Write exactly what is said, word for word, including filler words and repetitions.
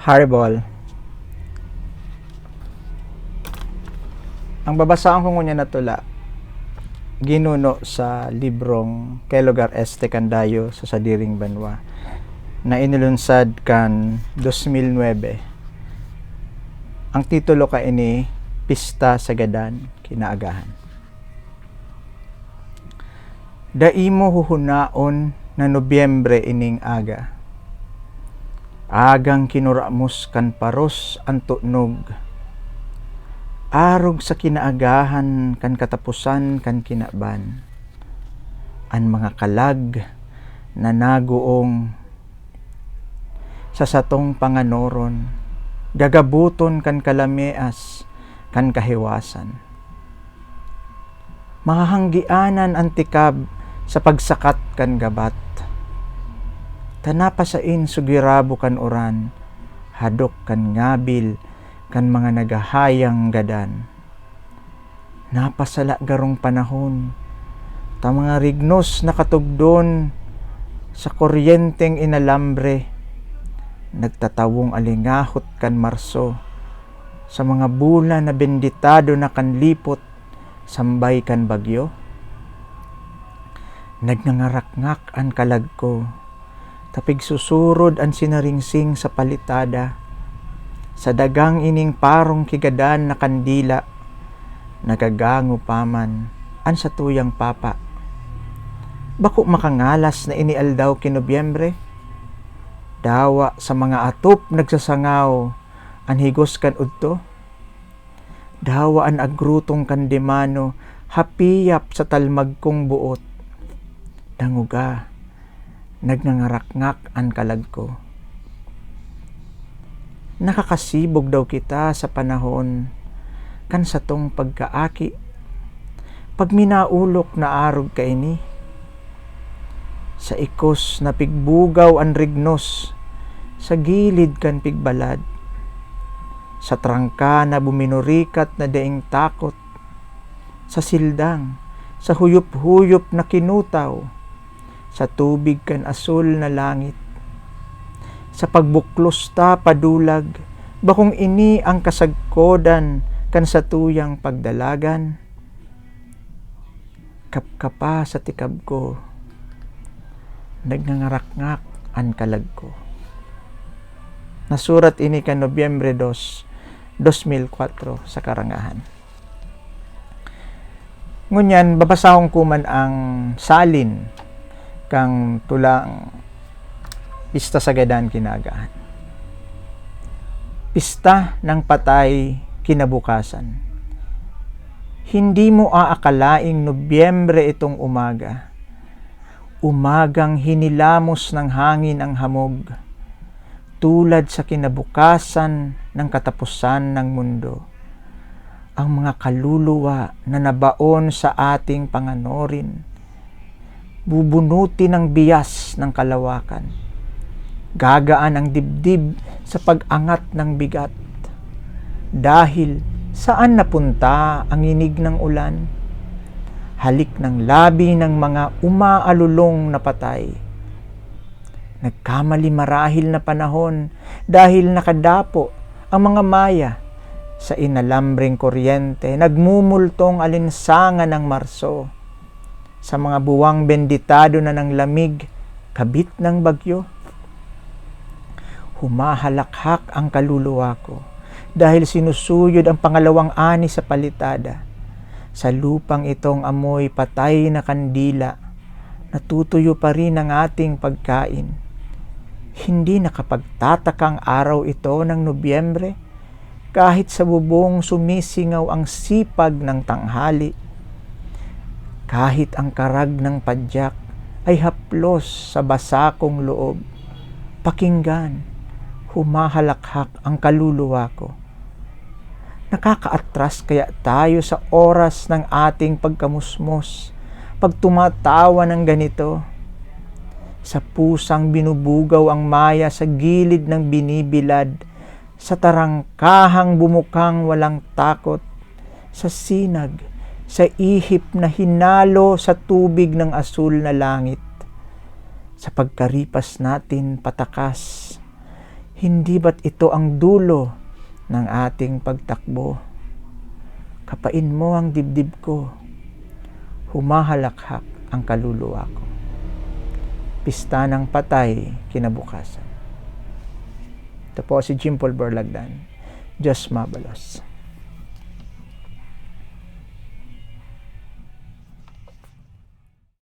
Parable. Ang babasahon ko ngunyan na tula, ginuno sa librong Qué lugar este kan Dayo sa Sadiring Banwa, na inilunsad kan dos mil nuebe. Ang titulo kaini, Pista sa Gadan, Kinaagahan. Dai mo huhunaon na Nobyembre ining aga. Agang kinuramos kan paros an tunog. Arog sa kinaagahan kan kataposan kan kinaban, an mga kalag na nagoong sa satong panganoron, gagaboton kan kalameas kan kahiwasan. Mahahanggianan an tikab sa pagsakat kan gabat. Ta napasain sa girabo kan uran, hadok kan ngabil kan mga naghahayang gadan. Napasala garong panahon, ta mga rignos na katugdon sa kuryenteng inalambre, nagtatawong alingahot kan Marso, sa mga bulan na benditado na kan lipot sambay kan bagyo. Nagngangarakngak an kalag ko, ta pigsusurod an sinaringsing sa palitada. Sa dagang ining parong kigadan na kandila, nagagango pa man an satuyang papa. Bako makangalas na ini aldaw ki Nobyembre. Dawa sa mga atop nagsasangaw an higos kan udto. Dawa an agrutong kan demano hapiyap sa talmag kong boot. Dangoga, nagngangarakngak an kalag ko. Nakakasibog daw kita sa panahon kan satong pagkaaki? Pagminaulok na arog kaini. Sa ikos na pigbugaw an rignos, sa gilid kan pigbalad. Sa trangka na buminurikat na daing takot, sa sildang, sa huyop-huyop na kinutaw, sa tubig kan asul na langit. Sa pagbuklos ta padulag, bakong ini ang kasagkodan kan satuyang pagdalagan? Kapkapa sa tikab ko, nagngangarakngak an kalag ko. Nasurat ini kan Nobyembre dos, dos mil kwatro sa Karangahan. Ngunyan, babasahon ko man ang salin kan tulang Pista sa Gadan Kinaagahan. Pista ng patay kinabukasan. Hindi mo aakalaing Nobyembre itong umaga. Umagang hinilamos ng hangin ang hamog, tulad sa kinabukasan ng katapusan ng mundo. Ang mga kaluluwa na nabaon sa ating panganorin, bubunuti ng bias ng kalawakan. Gagaan ang dibdib sa pag-angat ng bigat. Dahil saan napunta ang inig ng ulan? Halik ng labi ng mga umaalulong na patay. Nagkamali marahil na panahon dahil nakadapo ang mga maya sa inalambreng kuryente, nagmumultong alinsangan ng Marso. Sa mga buwang benditado na ng lamig, kabit ng bagyo. Humahalakhak ang kaluluwa ko dahil sinusuyod ang pangalawang ani sa palitada. Sa lupang itong amoy patay na kandila, natutuyo pa rin ang ating pagkain. Hindi nakapagtataka ang araw ito ng Nobyembre, kahit sa bubong sumisingaw ang sipag ng tanghali, kahit ang karag ng padyak ay haplos sa basa kong loob. Pakinggan, humahalakhak ang kaluluwa ko. Nakakaatras kaya tayo sa oras ng ating pagkamusmos, pag tumatawa ng ganito? Sa pusang binubugaw ang maya sa gilid ng binibilad, sa tarangkahang bumukang walang takot, sa sinag, sa ihip na hinalo sa tubig ng asul na langit. Sa pagkaripas natin patakas, Hindi ba't ito ang dulo ng ating pagtakbo? Kapain mo ang dibdib ko, humahalakhak ang kaluluwa ko. Pista ng patay kinabukasan. Ito po si Jim Paul Borlagdan. Diyos mabalos.